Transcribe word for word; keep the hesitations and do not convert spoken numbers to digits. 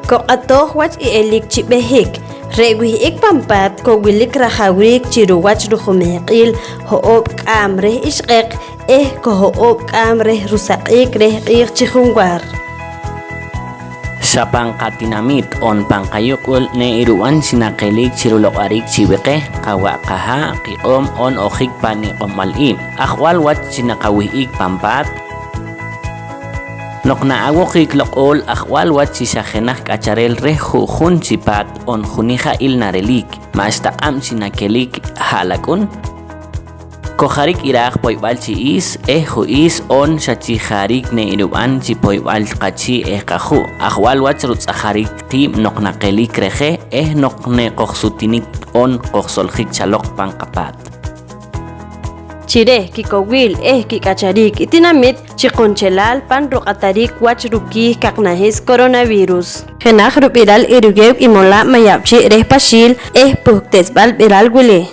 Koq'atooj wach i elik chi behik. Re' wih'ik pan paat kowilik rajawriik chi ruwach rujumehq'iil ho'oob' k'aam reh ixq'eq eh koho'oob' k'aam reh rusaq'iik reh q'iij chi junwaar. Xa pan qatinamiit oon pan qayuq'ul ne irub'an chi naqeliik chi ruloq'ariik chi wiqeh qawa' qahaa' qiq'oom oon ojik pan i q'omb'al iib'. Ajwal wach chi naqawih'iik pan paat. Noq na'awoqiik loq'ool ajwal wach chi xa jenaj k'achareel reh ju'jun chi paat oon junija'il nareliik, ma'xta q'ab' chi nakeliik ha'lak'un. Kojarik iraaj poyb'al chi iis eh ju' iis oon xa chi jariik ne irub'an chi poyb'al qachii' eh qaju'. Ajwal wach rutz'ajariik qiib' noq naqeliik reje eh noq ne qojsutinik oon qojsoljik chaloq pan qapaat. Chi reh kikowiil eh kik'achariik i tinamit chi qunchelaal pan ruq'atariik wach rukiih kaqnahis coronavirus. Jenaj rub'iral i ruyeew i molaab' Mayab'chi' reh Paxiil eh puhktetz'b'al b'iral wili.